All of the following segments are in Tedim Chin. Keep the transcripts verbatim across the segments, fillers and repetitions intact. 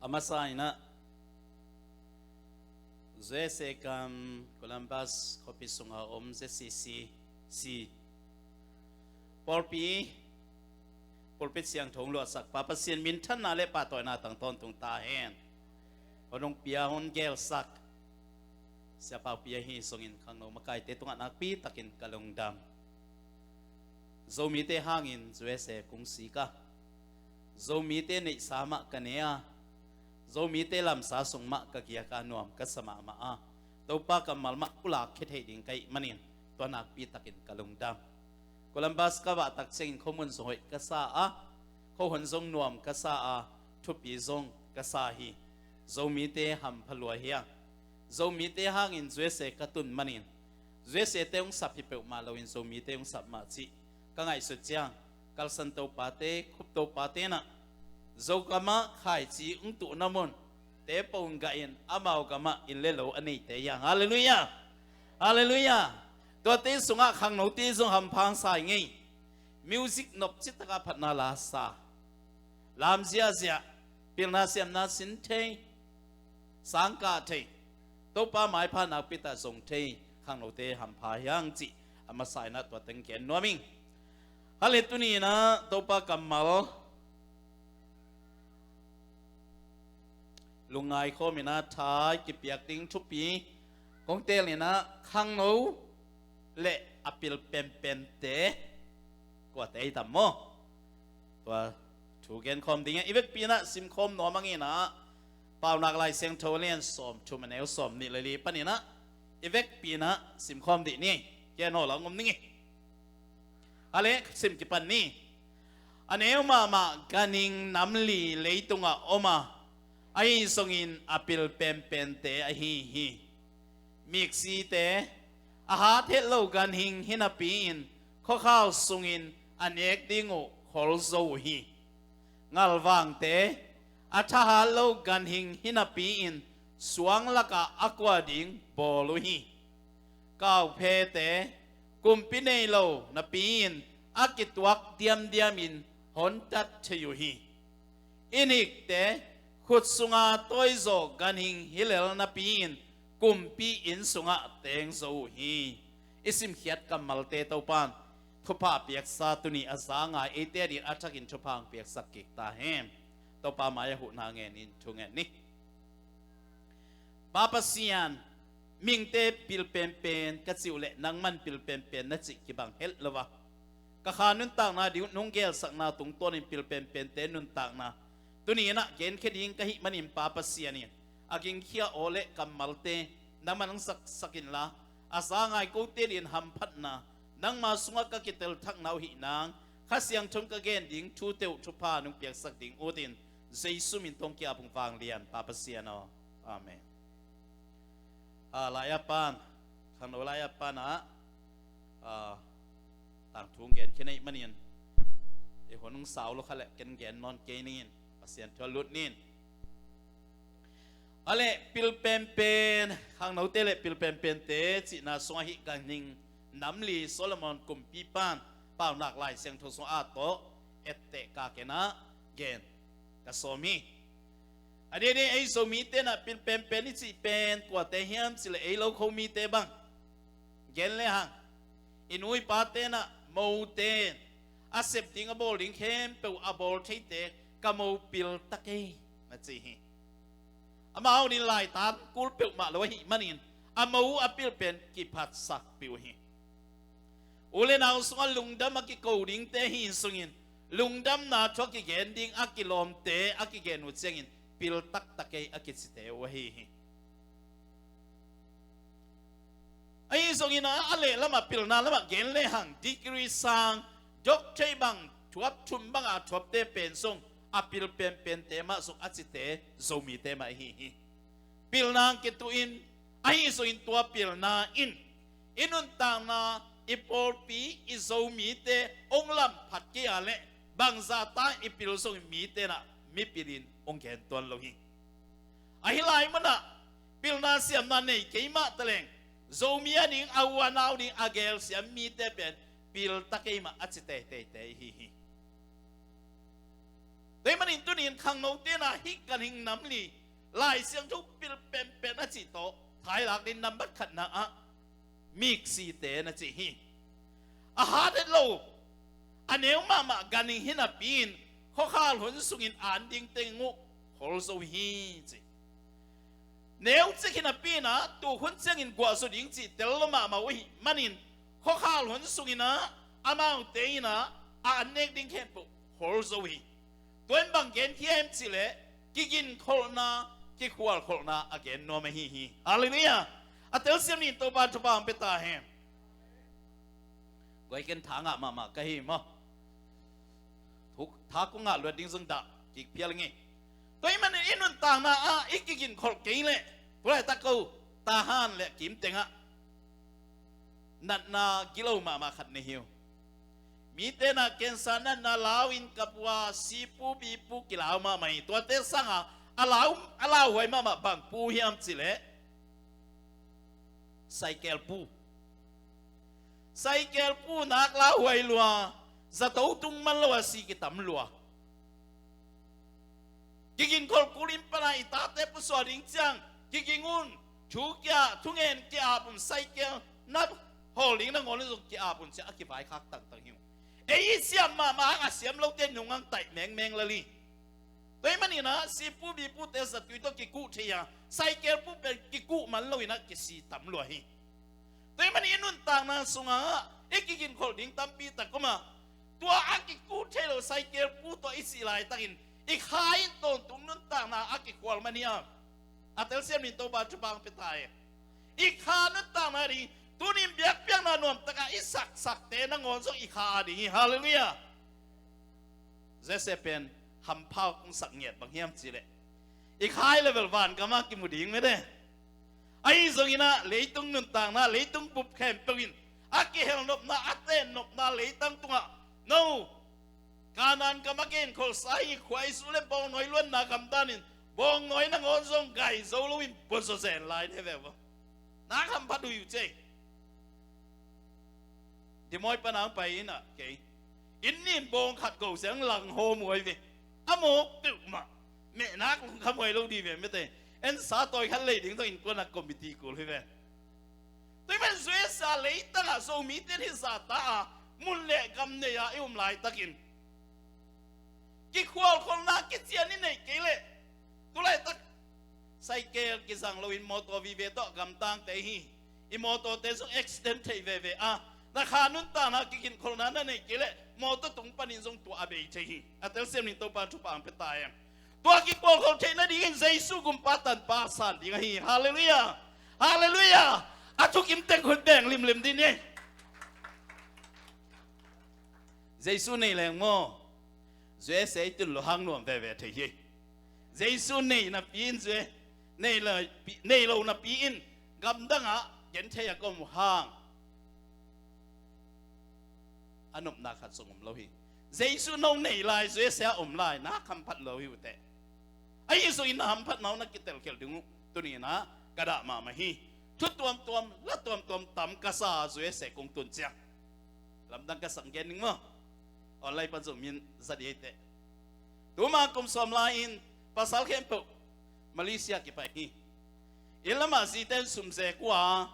A masa in ah, U S A gam Columbus khuapi sunga om Z C C C pawlpi pulpit siangtho hong luahsak Pa Pasian minthanna le pahtawina tang tawntung ta hen. Hong pia hong gelsak Sia Pau Pia hi zongin khangno makaite tungah nakpi takin ka lungdam. Zomite hangin U S A kong sik a, Zomite neihsa mah ka ne a, Zomite lamsa sung mah ka giak a, nuam ka sa mahmah a, Topa kammal mah pulak khia thei ding ka hih manin tua nakpi takin ka lungdam. Columbus ka vah tak ciangin khomun zong hoih ka sa a, khohun zong nuam ka sa a, thupi zong ka sa hi. Zomite hampha lua hi a, Zomite hangin U S A ka tun manin U S A te hong sap hi peuhmah loin Zomite hong sap mah cih ka ngaihsut ciang, kalsan topate, khup topate in ah Zogamah khaici hong tuhna mun te pongah in amau gamah inn le lo a neite hi hang. Halleluiah! Halleluiah! Tuate sungah khangnote zong hampha hong sa hi ngei. Music nop citak a phatna la sa, lam ziahziah, pilna siamna sin thei, sang kah thei, Topa maipha nakpi tak zong thei khangnote hampha hi hang cih a masa in ah tua teng gen nuam ing. Hale, tuni in ah Topa kammal lungngai khawm in ah tha i kipiak ding thupi kong teel in ah, khangno le a pil penpente kuate hi tam maw? Tua thu gen khawm ding hi. I vekpi in ah simkhawm nuam ing in ah, Paunak Lai Siangtho a lian sawmthum, a neu sawmnih le li panin ah i vekpi in ah simkhawm dih ni. Gen hawl a hong om ning hi. A le, sim kipan ni. A neu mahmah ganhing nam li leitungah om a, ahi zongin a pil penpente ahi hi. Miksite, a hat het lo ganhing hi napi-in khuakhau sungin a nek ding uh khol zo uh hi. Ngalvangte, a thahat lo ganhing hi napi-in suang lakah a kua ding bawl uh hi. Kauphete, kumpi nei lo napi-in a kituak diamdiamin hontat thei uh hi. Inhikte, khut sunga tawizaw ganhing hi lel napi-in kumpi inn sungah teng zo uh hi. I simkhiat kammalte Topan thupha piaksa, tuni a za ngai eite adingin a thakin thupha hong piaksak kik ta hen. Topa mai-ah huhna ngenin thu ngen ni. Pa Pasian, mihingte pil penpen ka cih uh leh nangman pil penpen na cih kibang het lo a, ka kha nuntakna ding uh nong gelsakna tungtawnin pil penpente nuntakna tuni in ah genkhia ding ka hih manin, Pa Pasian in a gingkhia aw le kammalte nangman hong saksak inla, a za ngai kote adingin hamphatna, nangma sungah ka kitelthakna uh hih nang, Kha Siangtho in ka gen ding thute uh thupha nong piaksak ding utin, Jesu min tawh hong ki-ap ung, vanglian Pa Pasian aw. Amen. A, lai-ah pan, khangno lai-ah pan ah, a, tangthu hong genkhia na hih manin, i hun hong sau lo kha leh ken gen nawn kei ning in, Pasian thu a lut ning. A le, pil penpen, khangnote le pil penpente cihna sungah hih ganhing nam li Solomon kumpipan Paunak Lai Siangtho sungah a tawh etteh ka ken ah gen ka sawm hi. A diakdiak ei Zomite in ah pil penpen i cih pen kuate hiam cih leh ei Lokho mite bang gen lehang, i nu i pate in ah, mote in a sep ding a bawl ding khempeuh a bawl theite, ka mo pil ta kei, na ci hi. Amau in laitan kul peuhmah lo ahih manin a mo a pil pen kiphatsakpih uh hi. U le nau sungah lungdam a kiko dingte hi sungin, lungdamna thu a kigen ding a kilawmte a kigen uh ciangin pil taktak ei a kicite uh ahi hi. Ahi zongin a, a leh lamah, pilna lamah gen lehang, degree sang, doctorate bang, thuap thum banga thuapte pen zong a pil penpente mah zong a cite Zomite mah ahi hi. Pilna kituh in, ahi zongin tua pilna in i nuntakna, i pawlpi, i Zomite hong lamphat kei a leh bangzah ta i pil zongin mite in ah mipilin hong gen tuan lo hi. Ahi lai munah pilna siamna nei kei mah taleng, Zomi a ding, a u a nau ding a gelsiam mite pen pil ta kei mah a ci teiteite ihi hi. Tua ahih manin tuni khangno tenah hih ganhing nam li Lai Siangtho pil penpen a cih tawh thailak ding nambat khatna ah miksi te na cih hi. A hat het lo, a neu mahmah ganhing hi napi in khuakhal hun sungin an ding teng uh khol zo hi ci. Neu cik hi napi in ah tuk hun ciangin guah zo ding cih tel lo mahmah uh ahih manin khuakhal hun sungin ah amaute in ah a an nek ding khempeuh khol zo hi. Tua in bang genkhia hiam cihleh kiginkholhna, kikhualkholhna a gen nuam ahi hi. Halleluiah. A telsiam ni in Topa thupha hong pia ta hen. Guai ken tha ngah mahmah ka hi maw? Thuk tha kong ngah luat ding zong dah kik phial ngei. Tua ahih manin i nuntakna ah i kiginkholh kei leh tu laitak ko Tahan le Kim tengah natna gilo mahmah khat nei hi uh. Mite na kensa natna lau in ka pua sipu bipu kilau mahmah hi. Tuate sanga a lau, a lauhuai mahmah bang pu hiam cihleh saikel pu. Saikel pu nak lauhuai lua, zato tung man lo a si kitam lua. Kiginkholh kul in pana i tate pusuah ding ciang kiging un. Thu kia, thungen kia ap un, saikel na hawl ding nangawn zong kia ap un ciang a kivaikhak tangtang hi uh. Ei i siam mahmah hang a siam lote nungang taih mengmeng lel hi. Tua ahih manin ah sipu bipute zatui tawh kikuh thei a, saikel pu pen kikuh man lo in ah kisi tam lua hi. Tua ahih manin i nuntakna sungah i kiginkholh ding tampi tak om a, tua a kikuh thei lo saikel pu tawh i sih laitakin i kha in tawntung nuntakna a kikhual man hiam? A telsiam ni in Topa thupha hong pia ta hi. I kha nuntakna ding, tuni in biakpiakna nuamtaka i saksakte nangawn zong i kha a ding hi. Halleluiah. Joseph pen hampha kong sak ngiat bang hiam cihleh i kha hi leh bel vangam ah kimu ding mete. Ahi zongin ah leitung nuntakna, leitung bup khempeuh in a kihelnopna, a tennopna leitang tungah no Kanaan gam a genkholhsa hi, khua i suh le bawngnawi luanna gam danin bawngnawi nangawn zong gai zo loin bua zawzen lai ne ve vo. Na hamphat uh hi uh cei. Dimawi pana hong pai in ah kei inn nin bawng khat go siang lang hawm uh ahi ve. A mawk peuhmah. Mehnak lungkham huai lo dih ve mete. En sa tawi khat lei ding tawh innkuan a committee kul hi ve. Tua ahih man U S A leitangah Zomite in hih zahta a mun le gam nei a i um laitakin kikhualkholhna kician i neih kei leh tu laitak saikel kizang loin mawtaw vive tawh gamtangte hi. I mawtawte zong accident thei veve a, na kha nuntakna kiginkholhna na neih kei leh mawtaw tung panin zong tua a bei thei hi. A telsiam ni in Topa thupha hong pia ta hen. Tua kikhualkholh theih nadingin Jesu gumpa tanpa san ding ahi. Halleluiah. Halleluiah. A thukim teng khut beng limlim dih ni. Jesu nei leng maw, U S A i tun lo hang nuam veve thei hi. Jesu nei napi in U S A, nei lo, nei lo napi in gamdangah genthei a ka om uh hang a nopna khat zong om lo hi. Jesu no nei lai U S A a om lai na hamphat lo hi uh teh. Ahi zongin na hamphatna uh na kitelkhial ding uh tuni in ah ka dah mahmah hi. Thu tuamtuam, la tuamtuam tam ka sa U S A kong tun ciang. Lamdang ka sak gen ning maw? Online pan zong min za dih ei teh. Tuma kum sawm lai-in pasal khempeuh Malaysia kipai hi. Inn lamah zite in sum zek uh a,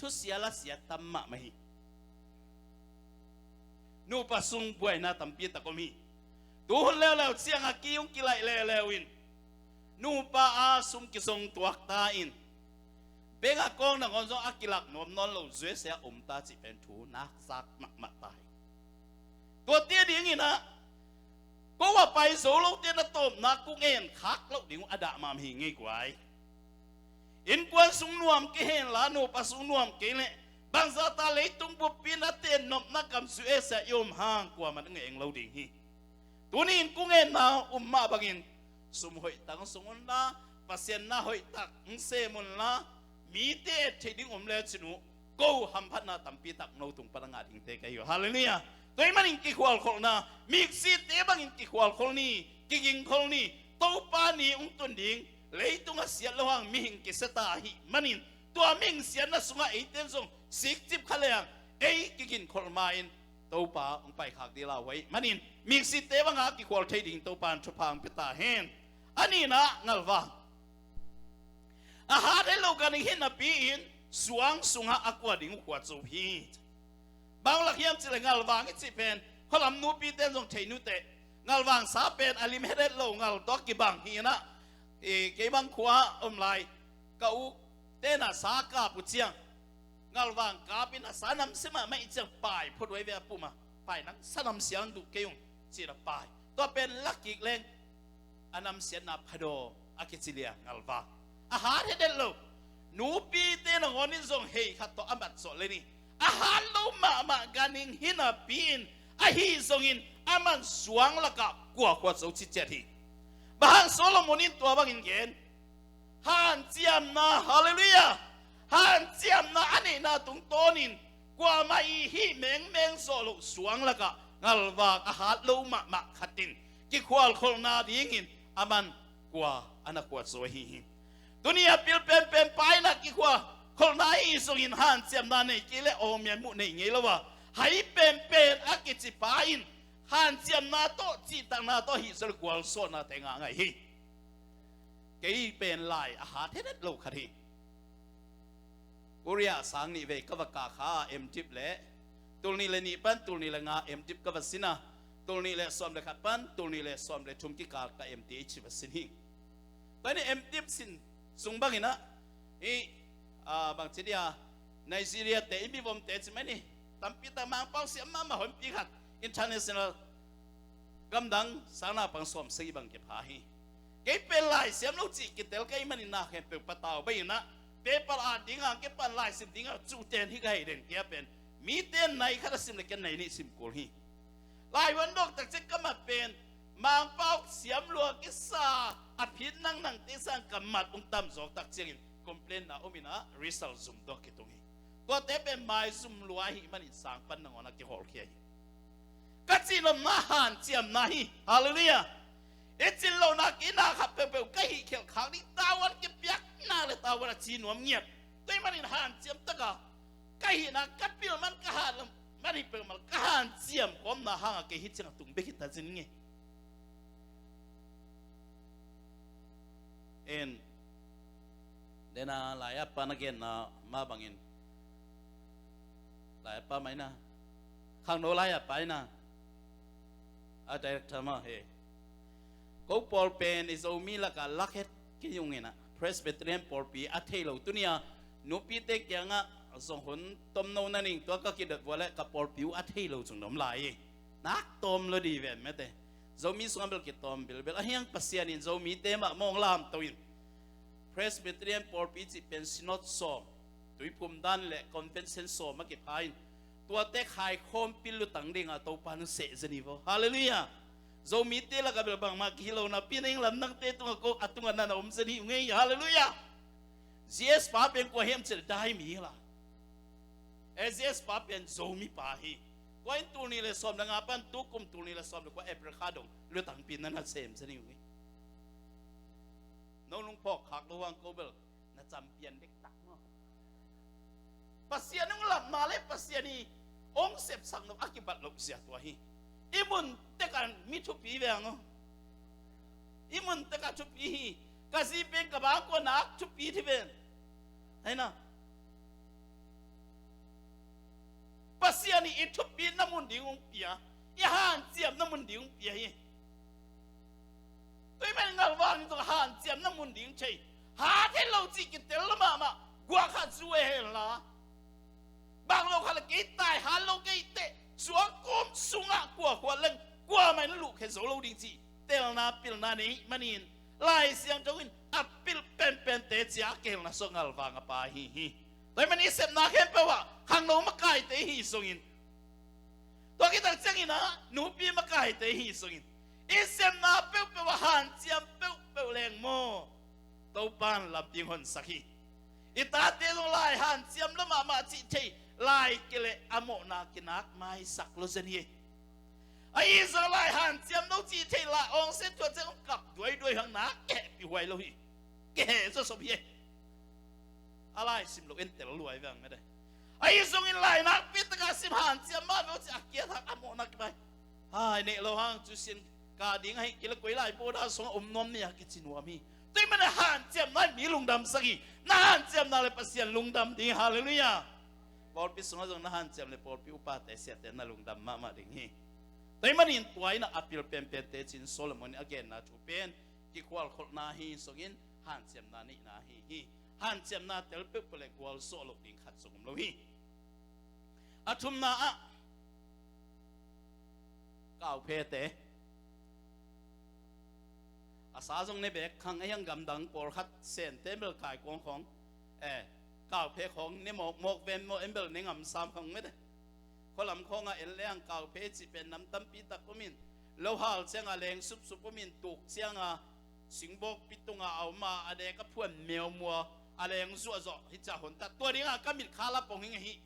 thusia lasia tam mahmah hi. Nupa sung buaina tampi tak om hi. Tuhun leuleu ciangah ki hong kilaih leuleu in nupa a sum kizong tuak ta in, bank account nangawn zong a kilak nuam nawn lo, U S A a om ta cih pen thu nak zak mahmah ta hi. Tua tia dingin ah ko a pai zo lote na tawpna kong en khak loh ding uh a dah mahmah hi ngei guai. Innkuan sung nuam kei henla nupa sung nuam kei leh bangzahta leitung buppi in a tennopna gam U S A i om hang kuamah in eng lo ding hi. Tuni in kong enna um mah bangin sum hoihtak hong sung unla, Pasian na hoihtak hong sem unla, mite et theih ding om lecin uh ko hamphatna tampi tak no tung pan a ngah dingte ka hi uh. Halleluiah. Tua ahih manin kikhualkholhna, miksite bangin kikhualkholh ni, kigingkholh ni. Topa ni hong tun ding, leitung a siat loh hang mihing kisia ta ahih manin tua mihing siatna sungah eite in zong sikcip kha leng ei kigingkholh ma-in Topa hong paikhak ding lauhuai manin miksite banga kikhual thei ding Topa in thupha hong pia ta hen. A nihna, ngalvang. A hat het lo ganhing hi napi-in suang sungah a kua ding uh khuaco hi. Bang lak hiam cih leh ngalvang i cih pen khualam nupite in zong thei uh teh. Ngalvang sa pen a lim het het lo ngal tawh kibang hi inah, kei bang khua om lai ka u te na sa kap uh ciang ngalvang kap in a sa namsia mahmah i ciang pai phot uh hi ve a pum a, pai nang sa namsia ang duh kei ung ci-in a pai. Tua pen lak kik leng a namsiatna phadawm a kici liang ngalvang. A hat het het lo. Nupite nangawn in zong hei khat tawh a mat zawh le ni. A hat lo mahmah ganhing hi napi-in ahi zongin aman suang lakah kua khuaco ciciat hi. Bang hang Solomon in tua bangin gen? Hanciamna, halleluiah. Hanciamna a neihna tungtawnin kuamah i hih mengmeng zawh loh suang lakah ngalvang a hat lo mahmah khat in kikhual kholhna dingin aman kua a na khuaco ahi hi. Tuni a pil penpen pa in a kikhual kholhna ahi zongin hanciamna nei kei leh awmian muh nei ngei lo a, hai penpen a kici pa in hanciamna tawh cihtakna tawh hih zawh leh gualzawhnate ngah ngei hi. Kei pen lai a hat het het lo khat hi. Korea sang nih vei ka va kah kha a, M.Div leh tul nih leh nih pan tul nih leh nga M.Div ka va sin a, tul nih leh sawm leh khat pan tul nih leh sawm leh thum kikal ka M.Th va sin hi. Tua in M.Div sin sung bangin ah, i, ah, bangci dia, Nigeria te i mivomte ci mai ni, tampi tak Mangpau siam mahmah honpi khat, international gamdang sang naupang sawm sagih bang kipha hi. Kei pen lai siam lo cih kitel ka hih manin na khempeuh patau bangin ah, paper at ding a, kei pan lai sim ding a, cuhten hi ka hei den kei a pen. Mite nai khat a sim leh ken nai nih sim kul hi. Lai huan dawk tak ciang ka mat pen Mangpau siam lua kisa a phit nangnangte sang ka mat ung tam zawk tak ciangin complain na om in ah result zum dawk kitung hi. Tuate pen maizum lua ahih manin sang pan nangawn a kihawlkhia hi. Ka cihnopna hanciamna hi. Halleluiah. I cin lohna kihna khat peuhpeuh ka hih khialh khak ding tavuan kipiak nak leh tavuan a ci nuam ngiat. Tua ahih manin hanciam taka ka hihna ka pil man ka hat lo man hi peuhmah ka hanciam khawmna hangah kei hi ciang a tung bek hi ta zin ngei. En, dena lai a pa na genna mah bangin, lai a pa mai na, khangno lai a pa ina, a director mah he. Ko pawl pen i Zomi lakah lak het kei ung inah, Presbyterian pawlpi a thei lo, tuni a nupite kiangah zong hun tomno na ning, tua ka kidot vua leh ka pawlpi uh a thei lo zong na om lai hi. Nak tawm lo di ven mete. Zomi sungah bel kitawm bilbel. Ahi hang Pasian in Zomite mah mawng lamto in Presbyterian pawlpi cih pen synod sawm, tuiphum dan leh convention sawm a kipha in, tuate khaikhawm pil lutang dingah Topa in seh zen hi vaw. Halleluiah. Zomite lakah bel bangmah kihi lo napi-in a lamdangte tungah ko a tungah na na om zen hi ung ei. Halleluiah. G S pa pen kua hiam cih leh Daimi hi la. Eh, G S pa pen Zomi pa hi. Tua in tul nih leh sawm leh nga pan tukum tul nih leh sawm leh kua April kha dong lutangpi na na sem zen hi ung ei. No lungphawk khak lo hang ko bel na champion dektak maw. Pasian hong lamna leh Pasian i hong sepsak nop a kibat loh zia tua hi. I mun tekah mi thupi ve ang aw. I mun tekah thupi hi. Ka zi pen ka bang kua nak thupi thi ven. Hai na. Pasian i i thupi na mun ding hong pia, i hanciam na mun ding hong pia hi. Tua ahih manin ngalvang in zong hanciam na mun ding thei. Hat het lo cih kitel lo mahmah. Guah khat zu e hen la. Bang lo khat leh kei tai hat lo kei teh suang kum sungah kua khuat leng kuamah in luhkhe zo lo ding cih telna pilna nei manin Lai Siangtho in a pil penpente cia a keelna sawh ngalvang a pa hi hi. Tua ahih manin i sepna khempeuh ah khangno makaite hi zongin, tua kitak ciangin ah nupi makaite hi zongin, i sepna peuhpeuh ah hanciam peuhpeuh leng maw, Topa in lampi honsak hi. I tate zong lai hanciam lo mahmah cih thei lai kileh a mawhna kinak maisak lo zen hi. Ahi zong lai hanciam lo cih thei lai awngse thuat ciang hong kap duaiduai hang nak kehpih huai lo hi. Keheh zawsop hi. A lai sim lo en tel luai veng mede. Ahi zongin lai nakpi takah sim hanciam mah veu ci a kiat hak a mawhna kibai. Hai neih lo hang cu sin ka ding ahi kila koi lai pawda sungah um nuam ni a kici nuam hi. Tua ahih manin hanciamna in mi lungdamsak hi. Na hanciamna le Pasian lungdam ding hi. Halleluiah. Pawlpi sungah zong na hanciam le pawlpi upate siate na lungdam mahmah ding hi. Tua ahih manin tua in a pil penpente cin Solomon in a genna thu pen kikhualkholhna hi zongin hanciamna neihna hi hi. Hanciamna tel peuhpeuh le gualzawh loh ding khat zong um lo hi. A thumna ah kauphete a sa zong ne bek khang a hiang gamdang pawlkhat Sente bel kai kuang khawng, eh, kauphe khawng ne mawkmawk ven maw, en bel ne ngamsam khawng mete. Khualam khawngah en leng kauphe cih pen nam tampi tak umin, lo hal cianga leng supsup umin, tuk cianga singbawkpi tunga a um a, a dek a phuan meumua, a leng zuahzuah hi ca hontat. Tua dinga ka mit kha la pong hing ahi.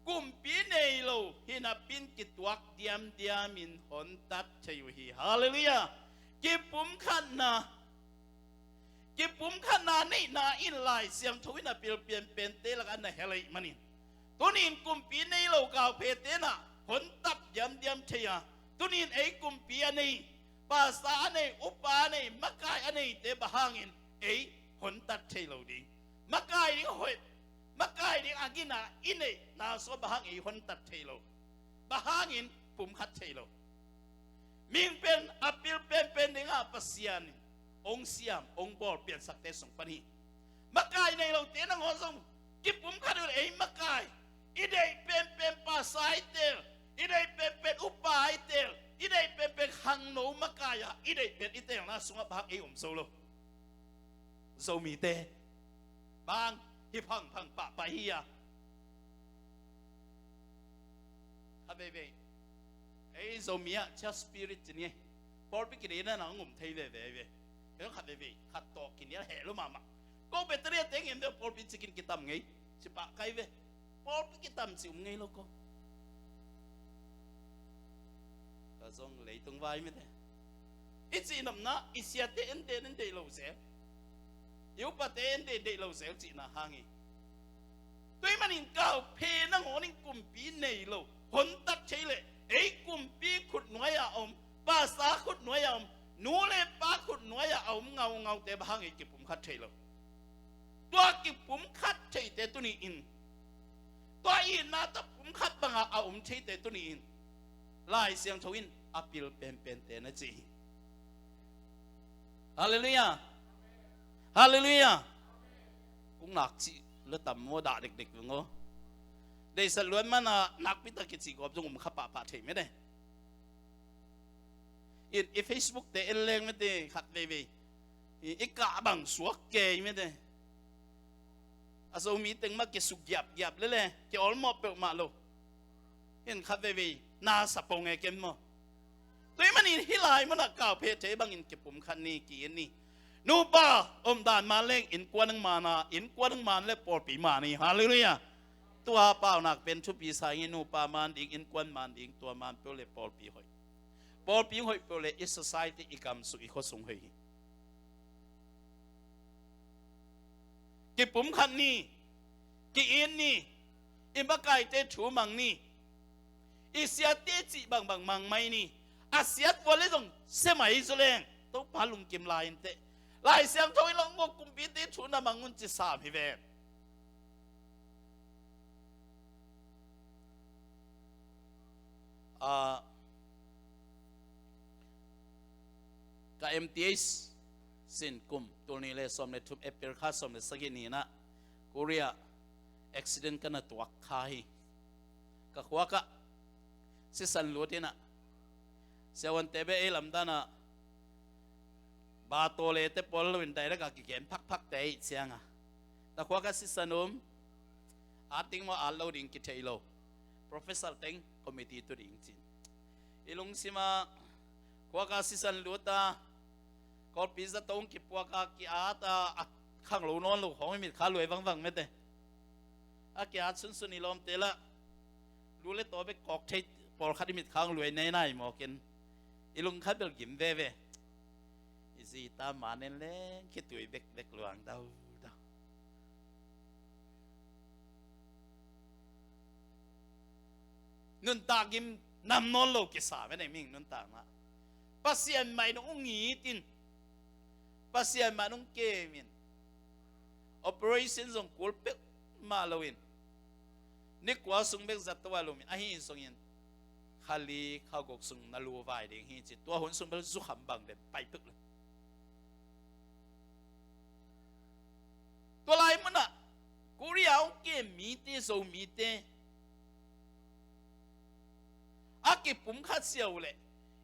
Kumpi nei lo hi napin kituak diamdiamin hontat thei uh hi. Halleluiah. Kipumkhatna, kipumkhatna neihna in Lai Siangtho in a pil penpente lakah na hel ahih manin, tuni in kumpi nei lo kauphete na hontat diamdiam thei a, tuni in ei kumpi a nei, pasa a nei, upa a nei, makai a neite bang hangin ei hontat thei lo ding? Makai ding hoih, makai ding a gina i neihna sungah bang hang ei hontat thei lo? Bang hangin pumkhat thei lo? Mihing pen a pil penpen dingah Pasian in hong siam, hong bawl piansakte sung pan hi. Makai nei lote nangawn zong kipumkhat uh leh ei makai, i deih penpen pasa i tel, i deih penpen upa i tel, i deih penpen khangno makai ah i deih pen i telna sungah bang ei om zo lo? Zomite bang hi phangphang pahpah hi a. Khat veivei ei Zomi ah church spirit ci ni. Pawlpi kideihna nang um thei veve ve. Ei khat veivei khat tawh kinial heh lo mahmah. Ko battery a teng em deuh pawlpi cikin kitam ngei. Ci pah kai ve. Pawlpi kitam ci um ngei lo ko. Ka zong leitung vai mete. I cihnopna i siate enten en deih lo zel, i upate enten deih lo zel cihna hang hi. Tua ahih manin kauphe nangawn in kumpi nei lo hontat thei leh ei kumpi khutnuai ah a om, pasa khutnuai ah a om, nu le pa khutnuai ah a om ngaungaute bang hang ei kipumkhat thei lo? Tua kipumkhat theite tuni in, tua itna tawh pumkhat bangah a om theite tuni in Lai Siangtho in a pil penpente na ci hi. Halleluiah. Halleluiah. Kong nak cih la tam maw, dah dekdek veng aw. Deihsat luat mana nakpi tak kici gawp zong um kha pahpah thei mete. In i Facebook te en leng mete khat veivei i, i kah bang suak kei mete. A Zomi teng mah kisuk giapgiap lele, ki-awlmawh peuhmah lo. In khat veivei na sa pong e ken maw? Tua ahih manin hih lai munah kauphe thei bangin kipumkhat ni, ki-it ni. Nupa omdan man leng innkuan hong man a, innkuan hong man le pawlpi man hi. Halleluiah. Tua paunak pen thupi sa ing. Nupa man ding, innkuan man ding, tua man peuh le pawlpi hoih. Pawlpi hoih peuh le i society, i gamsung, i khuasung hoih hi. Kipumkhat ni, ki-it ni, i makaite thu mang ni, i siate cih bangbang mang mai ni. A siat vua le zong sia mai zaw leng Topa lungkim lai inteh. Lai Siangtho in lo ngawk kumpite thu na mang un ci sam hi ven. Ah, ka M T H sin kum tul nih le sawm le thum April kha sawm le sagih ni-in ah Korea accident ka na tuak kha hi. Ka khuak ah sisan lut in ah siavuante beh ei lamdan ah ba tawh le te pawl lo in direct ah kigen phakphak te ahih ciang a, na khuak ah sisan um, at ding maw at lo ding kitheih lo, professor teng committee tu ding cin. I lungsim ah khuak ah sisan lut a, kawlpi zato kipuak a, ki-at a, a khang lo nawn lo khawng i mitkha luai vangvang mete. A ki-at sunsun i lawmte lah lu le taw bek kawk thei pawlkhat i mitkha hong luai nainai mawk in, i lungkhat bel gim veve. I zi ta man en leng khitui bekbek luang daudau. Nuntak gim nam nawn lo kisa ve nei ming nuntakna. Pasian mai nung ung it in, Pasian mai nung kem in, operation zong kul peuh mah lo in, ni kua sung bek zat to a lum in, ahi zong in, kha li kha guk sung na lu vai ding hi ci, tua hun sung bel zukham bang den pai peuh lo. Tua lai munah Korea ung kem mite, Zomite a kipum khat sia uh leh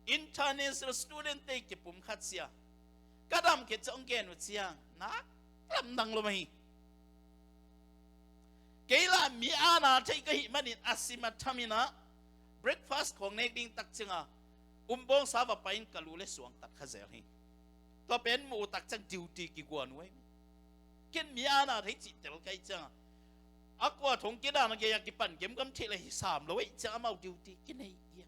international student te kipum khat sia. Ka dam khe cong gen uh ciang nak lamdang lo mah hi. Kei lah mi ana thei ka hih manin a sim a tham in ah breakfast khawng nek ding tak cianga umbawngsa va pai in ka lu le suang tat kha zel hi. Tua pen muh uh tak ciang duty kiguan uh ahi. Ken mi ana thei cih tel ka hih cianga a kua thong kidana gei a kipan gemgam thei le hi sam lo ahi ciang amau duty kinei ia.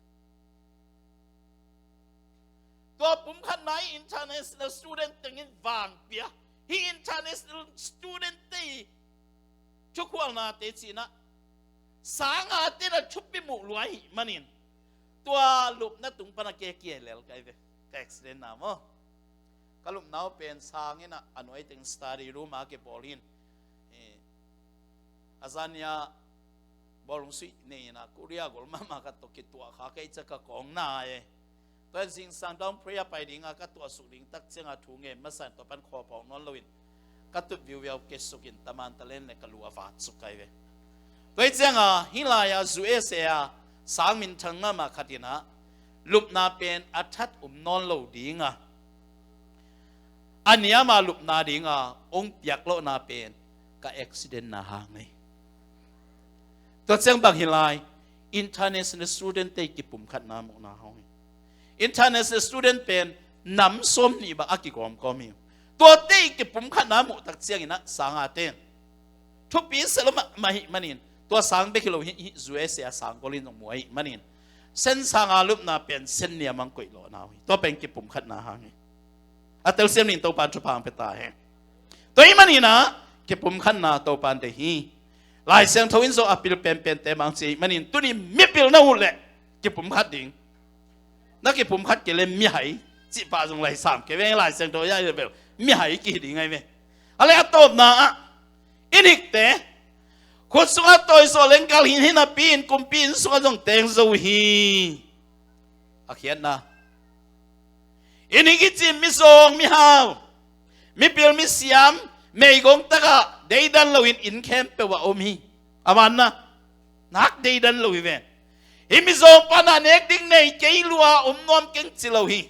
Tua pumkhatna hi international student tengin vangpia. Hi international student te thukhualnate cinah sanga tena thupi muh lua hi manin tua lupna tung pana ke kiai lel kai ve. Ka accident na maw, ka lupnau pen sangin a nuai teng study room a ke bol hin. Eh, a zania bawlung suih nei ina Korea gol mahmah ka tawh kituah kha kei ca ka kawng na e. Tua in zingsang dawn prayer pai dinga ka tuah suk ding tak cianga thu ngen masa in tua pan khawphawk nawn loin ka tut viuviau ke sukin taman talen le ka lu a vat suk kai ve. Tua hi cianga hih lai-a U S A a sang minthang mahmah khat inah lupna pen a that um nawn lo dinga a niama lupna dinga ong piak lohna pen ka accident na hang nei. Tua ciang bang hi lai, international student te kipumkhatna muhna hong hi. International student pen nam sawm nih bang a kigawmkawm hi. Tua te kipumkhatna muh tak ciangin ah sanga ten thupi selo mahmah hi manin tua sang bek hi lo hi, hi U S A a sang golin zong mu ahi manin sen sanga lupna pen sen niamang koih lawhna uh hi. Tua pen kipumkhatna hang hi. A telsiam nin Topan thupha ang pia ta hen. Tua hi maninah kipumkhatna Topan deih hi. Lai Siangtho in zong a pil penpente mang ci hi manin tuni mipil na uh leh kipumkhat ding. Na kipumkhat kei le mihai cih pah zong lai sam kei ve, Lai Siangtho ya bel mihai kihi ding ahi ve. A le a tawpna ah i nikte khut sungah tawisawh lengkal hin hinapi in kumpi inn sungah zong teng zo hi. A khiatna i nik i cin mizawng mihau, mipil misiam meigong takah deidan loin inn khempeuh ah om hi. A manna nak deidan lo hi ven. Hih mizawng pana nek ding nei kei lua om nuam keng ci lo hi.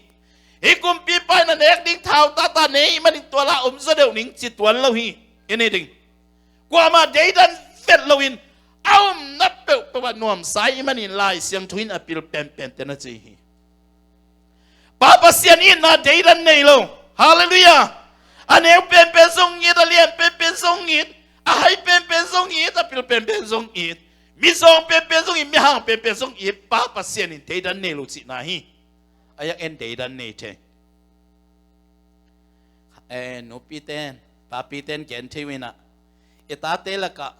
Hih kumpipa in a nek ding thau tata nei manin tuala om zaw deuh ning ci tuan lo hi. I ni ding kuamah deidan vet loin a omna peuhpeuh ah nuamsa i manin Lai Siangtho in a pil penpente na ci hi. Pa Pasian itna deidan nei lo. Halleluiah. A neu penpen zong it, a lian penpen zong it, a hai penpen zong it, a pil penpen zong it, mizawng penpen zong it, mihang penpen zong it, Pa Pasian in deidan nei lo cihna hi. A yak en deidan nei thei. Eh, nupiten papiten gen thei uh inah i tate lakah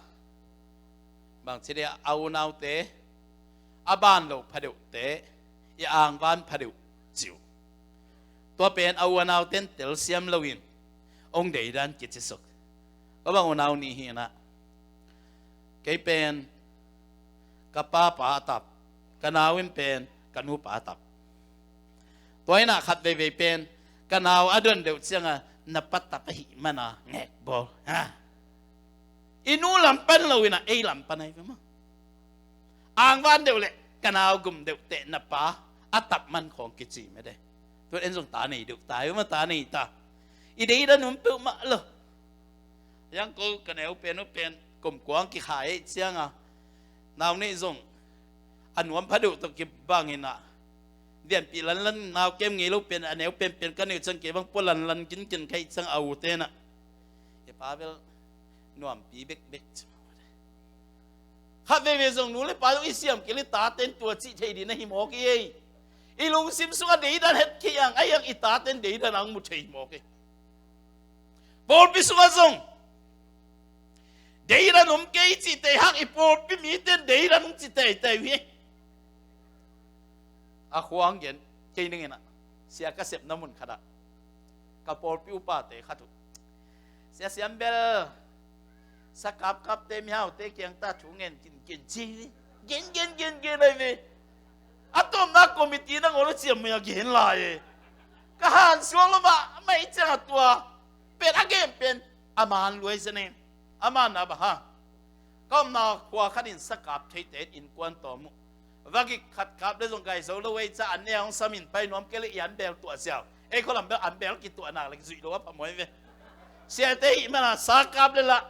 bangci dei a unaute a ban lo phadeuhte i angvan phadeuh ci uh. Tua pen a unauten telsiam loin ong deidan kicisuk. Ka bang unau nih hi inah kei pen ka papa a tap, ka nau in pen ka nupa a tap. Tua inah khat veivei pen ka nau a don deuh cianga na pa tap ahi mana ngek bawl ha. I nu lam pan lo inah ei lam pan ahi ve maw. Angvan deuh le ka nau gum deuh teh na pa a tap man khawng kici mede. Tun en zong ta nei deuh ta ahi ve maw, ta nei ta. I deidan um peuhmah lo. Yang ko ka neu pen uh pen komkuang kikhai ei cianga nau neih zong a nuam phadeuh tawh kibang inah dianpih lanlan nau kem ngei lo pen a neu penpen ka neu ciang kei bang pua lanlan kinkin ka hih ciang a u tenah i pa bel nuampi bekbek ci. Khat veivei zong nu le pa zong i siam kei le taten tua cih thei dih na hi mawk i ei. I lungsim sungah deidan het kei ang a iang i taten deidan ang mu thei mawk i. Pawlpi sungah zong deidan om kei cih tei hang i pawlpi miten deidan hong ci teitei uh hi. a khua hong gen kei ning in ah, sia ka sepna mun khat ah ka pawlpi upate khat uh, Sia Siam Bel, sa kapkapte mihaute kiang ta thu ngen kinkin ci hi. Gen gen gen gen lai ve. A tomna committee nangawn a ciam mai a gen lai e. Ka hansuak lo mah mai ciang a tua pen a gen pen a man luai zen e. A man na bang ha, ka omna khua khat in sa kap theite in innkuan tawm uh. Vagik khat kap le zong gai zo lo ei ca an ne hong sam in pai nuam kei le i an bel tuah ziau. Ei khualam bel an bel kituah nak le zuih lo a phamawh ve. Siate hih mana sa kap le lah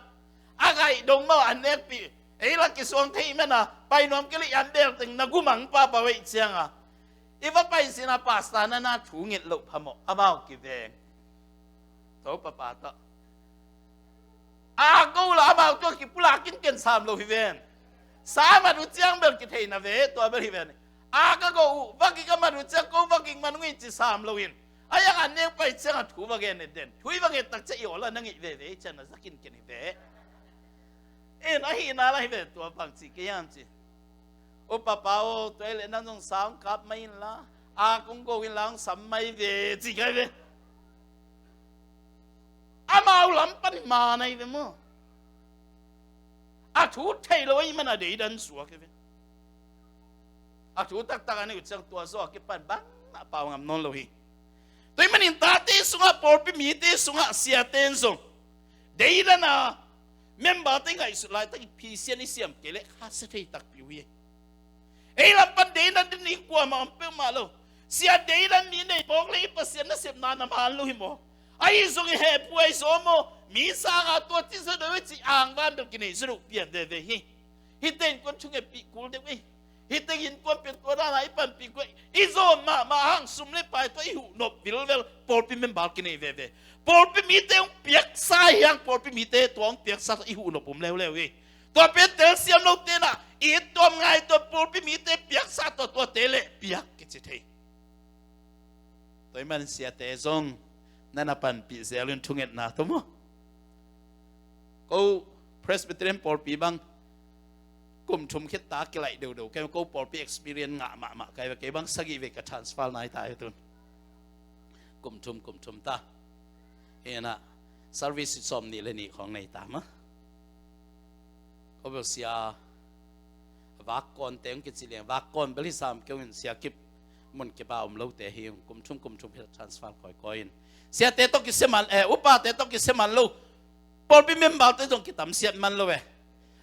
a gai dong mah an nekpih. Ei lah kisuang thei hih mana pai nuam kei le i an bel teng na gumang papa veih cianga i va pai sina pasta na na thu nget loh phamawh amau kiveng. Tho papa tawh a go la amau tua kipulak in ken sam lo hi ven. Sa mat uh ciang bel kitheina ve tua bel hi ven. A ka go uh vagik a mat uh ciang ko vagik man ngui ci sam lo in. A yang an neng pai ciang a thu va gen den thu i va nget tak ciang i ola na ngeih veve i ciang na zakin ken hi ve. In a hihna la hi ve tua bang ci kei hiam ci. O papa o tua i le nang zong sa hong kap mai in la a kong go in la hong sam mai ve ci kai ve. Amau lam pan i man ahi ve maw? A thu thei lo ahi man a deidan suak hi ve. A thu taktak a nei uh ciang tua zaw a kipan bang a pau ngam nawn lo hi. Tua hi manin tate sungah pawlpi mite sungah siate in zong deidan a member te ngaihsut laitak i phisian i siam kei leh khasia thei takpi uh hi. Ei lam pan deidan ding kuamah om peuhmah lo. Sia deidan mi nei mawk le i Pasian nasepna na man lo hi maw? Ahi zong i hehphuai zaw maw? Mi sanga tua ci zaw deuh i ci angvan bel kinei zaw deuh pian veve hi. Hih teng kuan thungetpih kul deuh ei. Hih teng innkuan pen tua dana i panpih kul ei. I zawn mahmah hang sum le pai tua i huhnop vilvel pawlpi member kinei veve. Pawlpi mite hong piaksa hi hang pawlpi mite tua hong piaksa tua i huhnop om leuleu hi. Tua pen telsiam lo tenah i tuam ngai tua pawlpi mite piaksa tua tuate le piak kici thei. Tua i man siate zong na na panpih zel in thungetna tua maw? Ko Presbyterian pawlpi bang kum thum khit ta kilaih deuhdeuh kei ko pawlpi experience ngah mahmah kai ve kei bang sagih ve ka transfer nai ta hi tun. Kum thum kum thum ta. Hena service sawm nih le nih khawng nei ta mah. Ko bel sia vak kawn teng kici liang vak kawn bel hi sam keu in sia kip mun kipa om lote hi kum thum kum thum hi transfer kawikawi in siate tawh kisia man eh upate tawh kisia man lo. Pawlpi member te zong kitamsiat man lo eh.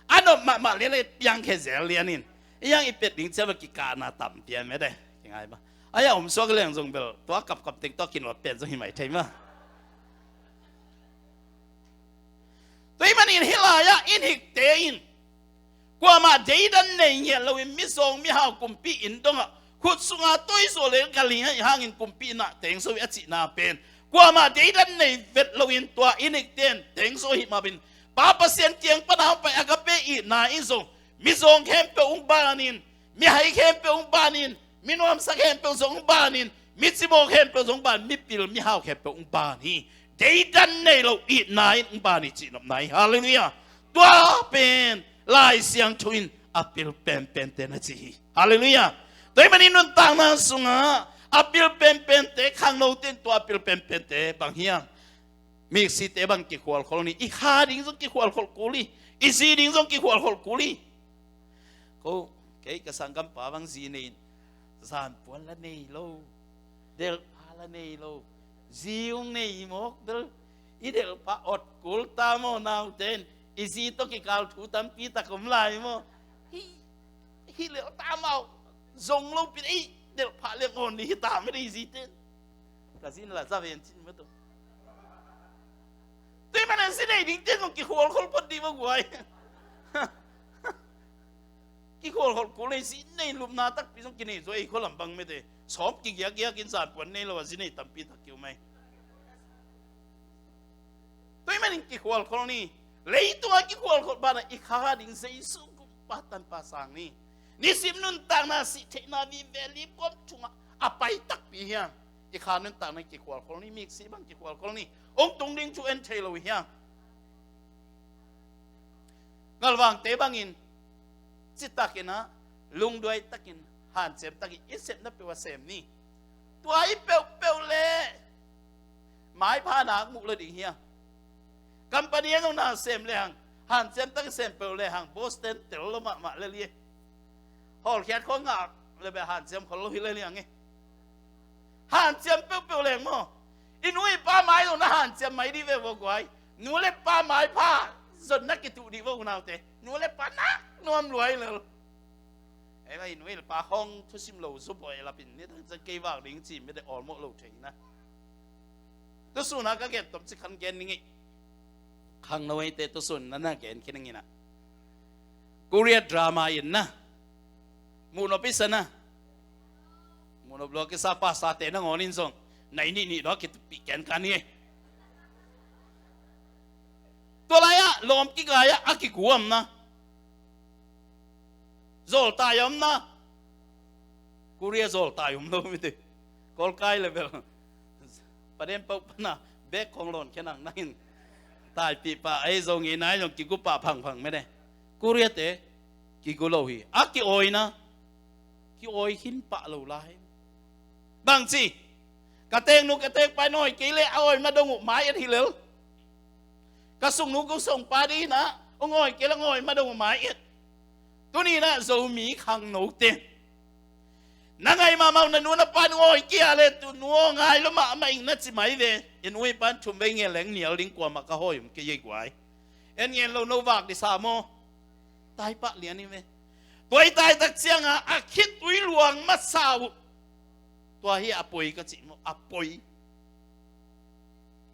A nop mahmah lian le piang khe zel lian in i yang i pet ding cia bel kikahna tam pian mete kingai mah. A ya om suak liang zong bel tua kapkap teng tawh kinawt pen zong hi mai thei mah. Tua i manin hih lai-ah i hikte in kuamah deidan nei ngiat loin mizawng mihau kumpi inn dongah khut sunga toizaw le ka lingah i hangin kumpi nah teng zo i a cihna pen kuamah deidan nei vet loin tua i hikte in teng zo hih mapin Pa Pasian kiang pana hong pai agape itna in zong mizawng khempeuh hong banin mihai khempeuh hong banin minuamsa khempeuh zong hong banin micimawh khempeuh zong hong ban mipil mihau khempeuh hong ban hi. Deidan nei lo itna in hong ban hi cihnopna hi. Halleluiah. Tua pen Lai Siangtho in a pil penpente na ci hi. Halleluiah. Tua hi manin nuntakna sungah a pil penpente khangnote in tua a pil penpente bang hiam? Miksite bang kikhualkhol ni. I kha ding zong kikhualkhol kul hi. I zi ding zong kikhualkhol kul hi. Ko kei ka sanggampa bang zi nei in zanpuan la nei lo delhpha la nei lo zi ung nei mawk bel i delhpha ot kul ta maw nauten i zi tawh kikal thu tampi tak om lai maw? Hi hi lel ta mau zong lo pin ei delhpha leng awn ni hi ta mede i zi ten. Ka zin la za ven cin mah to. Tui man en si nei ding te zong kikhualkhol phot dih va guai. Kikhualkhol kul nei si nei lupna takpi zong kinei zo ei khualam bang mete. Sawm kigiakgiak in zanpuan nei lo a zi nei tampi tak kiu mai. Tui man in kikhualkhol ni. Leitunga kikhualkhol bana i kha ding Jesu kumpa tanpa sang ni. Nisim nuntakna sih theihna vive lipkuam thunga a pai takpi hiam? I kha nuntakna kikhualkhol ni, miksi bang kikhualkhol ni, ong tung ding thu en thei lo hiam? Ngalvangte bangin citak inah lungduai takin hanciam takin i sepna peuh a sem ni. Tua i peuhpeuh le maipha nak muh lo ding hi a. Company a nong na sem le hang, hanciam takin sem peuh le hang, boss ten tel lo mahmah le li. Hawlkhiat khua ngak le beh hanciam khol lo hi le liang e. Hanciam peuhpeuh leng maw? I nu i pa mai lo na hanciam mai dih ve vo guai. Nu le pa maipha zon na kituh dih vo unaute. Nu le pa nak nuam luai lel. Ei va i nu i pa hong thusim lo zu boi lapin ni tang cang kei vak ding ci mete awlmawh lo thei na. Tusuna ka gen tom ci khan gen ning i. Khangno eite tusun na na gen khin ning ina. Korea drama in na. Muhnop i sa na. Muhnop lua kisa pastor te na ngawnin zong. Nai nih nih dawk kitupi ken kan hi. Tua lai ah lawm kigai ah a kiguam na. Zawltai om na. Korea zawltai om lo mite. Kawlkai level. Paden pau pana bek khong lawn khenang nangin. Taipih pa ei zong i nai zong kigupa phangphang mene. Korea te kigu lo hi. A ki-awina. Ki-awi khin pah lo lai. Bangci. Ka teknu ka tekpa in awi kei le a awi madong uh mai et hi lel. Ka sungnu ka sungpa ding inah ong awi kei le ong awi madong uh mai et. Tuni inah Zomi khangnote na ngai mahmah uh na nu na pa nu awi kei a le tu nu aw ngai lo mahmah ing na ci mai ve. In ui pan thum vei ngen leng nial ding kuamah ka hawi um kei ei guai. En ngen lo no vak disa maw. Taipah lian hi ve. Tua i taitak cianga a khitui luang masa uh. Tua hi a poi ka cih maw a poi.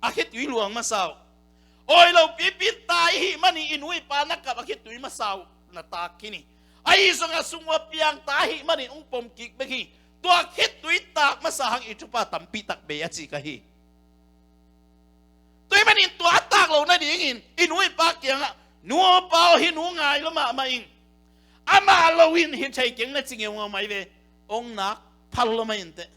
A khitui luang masa uh. Awi lo pipi tai hi mani i nu i pa na kap a khitui masa uh na tak khin hi. Ahi zong a sung ua piang tai hi mani ung pom kik bek hi. Tua khitui tak masa hang i thupha tampi tak bei a ci ka hi. Tua hi manin tua a tak lo nadingin i nu i pa kiangah nu aw pa aw hi nu ngai lo mahmah ing. Amah lo in hi thei keng na ci ngeungau mai ve. Ong nak phal lo mah inteh.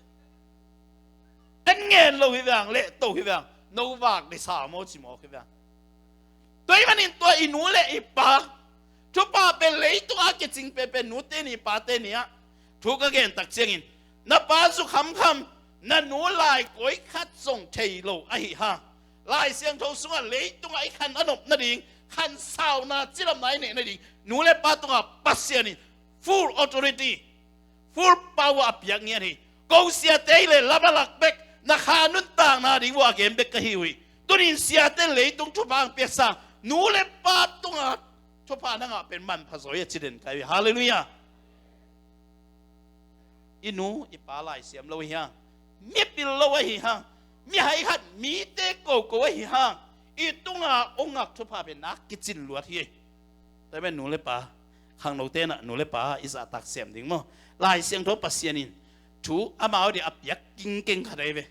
En ngen lo hi vang leh to hi vang no vak disa maw ci mawk hi vang. Tua hi manin tua i nu le i pa thupha pen leitung a kicing pen pen nute ni pate ni ah thu ka gen tak ciangin na pa zu khamkham na nu lai koi khat zong thei lo ahi hang. Lai Siangtho sungah leitungah i khan a nop nading khan sauna cilamna i neh nading nu le pa tungah Pasian in full authority full power a piak ngiat hi. Ko siate hi le lam a lak bek na kha nuntakna ding vua a gen bek ka hi uh hi. Tunin siate leitung thupha ang piaksa nu le pa tunga thupha na ngah pen manpha zawi a ci den ka hi uh hi. Halleluiah. I nu i pa lai siam lo ahi hang mi pil lo ahi hang mi hai khat mite koko ahi hang i tunga ong ngak thupha pen nak kicin luat hi. Tua pen nu le pa khangno tenah nu le pa i zahtak siam ding maw? Lai Siangtho Pasian in thu amau ding a piak kingkeng khat ahi ve.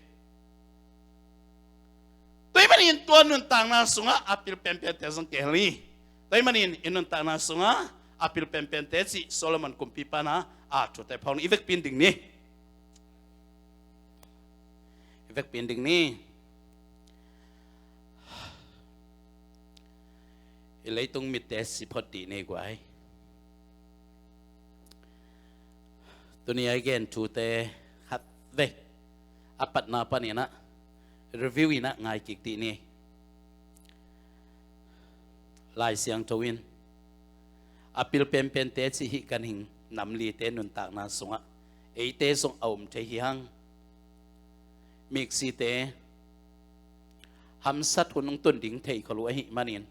Tua hi manin tua nuntakna sungah a pil penpente zong kihel hi. Tua hi manin i nuntakna sungah a pil penpente cih Solomon kumpipa na a thute phawng i vekpin ding ni. I vekpin ding ni. I leitung mitte siphot dih nei guai. Tuni a i gen thute khat vei a patna paninah review inah ngai kik dih ni. Lai Siangtho in a pil penpente cih hih kan hing namlite nuntakna sungah eite zong a um thei hi hang. Miksite hamsat hun hong tun ding thei khol uh ahih manin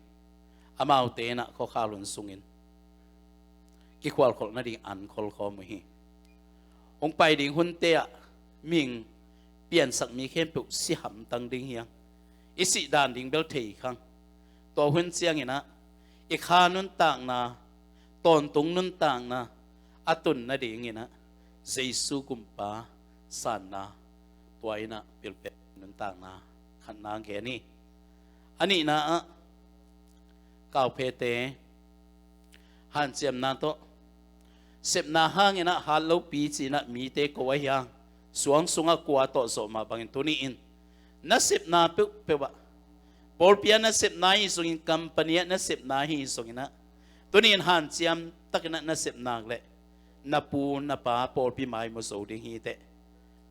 amaute inah khuakhal hun sungin kikhualkholh nading an kholkhawm uh hi. Hong pai ding hunte ah mihing piansak mi khempeuh si hamtang ding hiang. I sih dan ding bel thei khang. Tua hun cianginah i kha nuntakna tawntung nuntakna a tun nadinginah Jesu kumpa sanna tua inah pilpek nuntakna khatna gen hi. A nihna ah kauphete hanciamna tawh sepna hanginah hat lopi cinah mite ko ahi hang suang sungah kua tawh zawh mah bangin tuni in na sepna peuhpeuh ah pawlpi ah na sepna hi zongin company ah na sepna hi zonginah tuni in hanciam takinah na sepna leh na pu na pa pawlpi mai mu zo ding hi teh.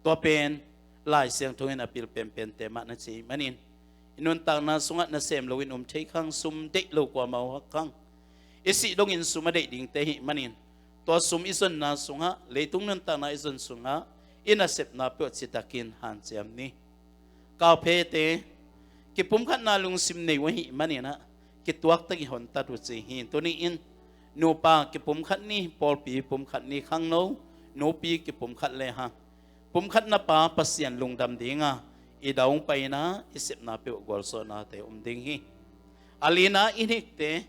Tua pen Lai Siangtho in a pil penpente mah na ci ahih manin, i nuntakna sungah nasem loin um thei khang, sum deih lo kuamah uh hak khang. I sih dongin sum a deih dingte ahih manin, tua sum i zonna sungah, leitung nuntakna i zon sungah i nasepna peuh citakin hanciam ni. Kauphete, kipumkhatna lungsim nei uh ahih manin ah, kituaktak i hontat uh ci hi. Tuni-in nupa kipumkhat ni, pawlpi pumkhat ni, khangno nupi kipumkhat lehang, pumkhatna Pa Pasian lungdam dinga i daung paina, i sepna peuh gualzawhnate um ding hi. A lina, i hikte,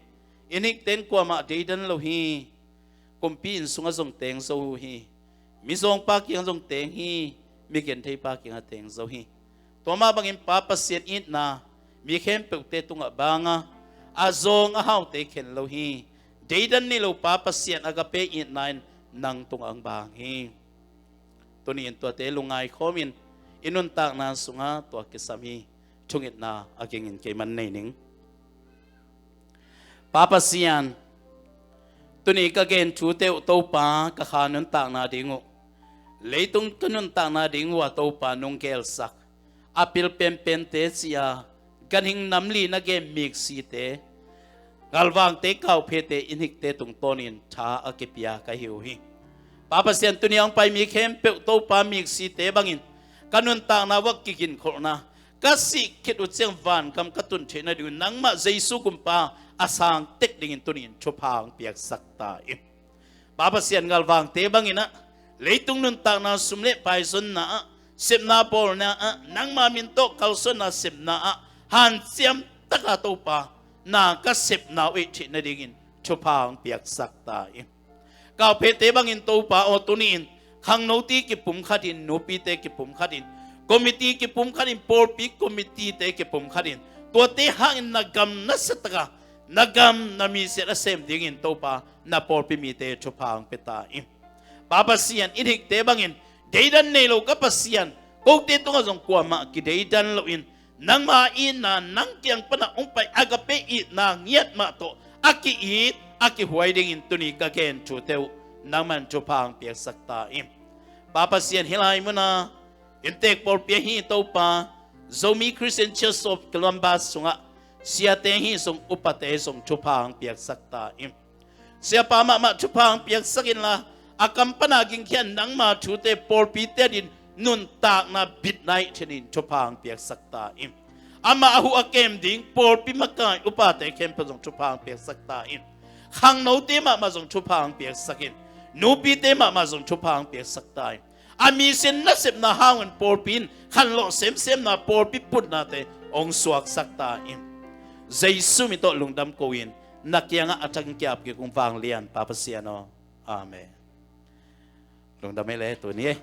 i hikte in kuamah deidan lo hi. Kumpi inn sungah zong teng zo uh hi. Mizawngpa kiangah zong teng hi. Migentheipa kiangah teng zo hi. Tua mah bangin Pa Pasian itna mi khempeuhte tungah banga, a zawng a haute khen lo hi. Deidan nei lo Pa Pasian agape itna in nang tungah hong bang hi. Tuni-in tuate lungngai khawmin i nuntakna sungah tua kisam hi. Thungetna a gingin kei man nei ning. Pa Pasian, tuni ka gen thute uh Topa, ka kha nuntakna ding uh, leitung ka nuntakna ding uh a Topa nong gelsak, a pil penpente ci-a ganhing namli na gen miksite, ngalvangte, kauphete, i hikte tungtawnin tha a kipia ka hi uh hi. Pa Pasian, tuni a hong pai mi khempeuh Topa, miksite bangin ka nuntakna uah kiginkholhna, ka sih khit uh ciang vangam ka tun theih nading uh nangmah Jesu Kumpa a sang tek dingin tuni-in thupha hong piaksak ta in. Pa Pasian, ngalvangte bangin ah, leitung nuntakna sum le pai zonna ah, sepna bawlna ah, nangma min tawh kalsuanna sepna ah hanciam taka Topa, na ka sepna uh eih theih nadingin thupha hong piaksak ta in. Kauphete bangin Topa aw, tuni-in khangnote kipumkhatin, nupite kipumkhatin, committee kipumkhatin, pawlpi committeete kipumkhatin, tuate hangin na gam nasiataka, na gam na misiat a sem dingin Topa, na pawlpi mite thupha hong pia ta in. Pa Pasian, i hikte bangin deidan nei lo ka Pasian, kote tungah zong kuamah kideidan loin, nangma itna, nang kiang pana hong pai agape itna ngiat mah tawh a ki-it, a kihuai dingin tuni ka gen thute uh nangman thupha hong piaksak ta in. Pa Pasian, hih lai muna inntek pawlpi ahi Topa, Zomi Christian Church of Columbus sungah siate hi zong, upate zong thupha hong piaksak ta in. Siapa mahmah thupha hong piaksak inla, a kam pana gingkhia nangma thute pawlpite adin nuntakna bitna ih theih nadingin thupha hong piaksak ta in. Amah a huh a kem ding pawlpi makai upate khempeuh zong thupha hong piaksak ta in. Khangnote mahmah zong thupha hong piaksak in. Nupite mahmah zong thupha hong piaksak ta in. A misiat nasepna hangun pawlpi in khanlawh semsemna, pawlpi putnate hong suaksak ta in. Jesu min tawh lungdam ko-in, na kiangah a thak in ki-ap kik ung, vanglian Pa Pasian aw. Amen. Lungdam ei le tuni ei.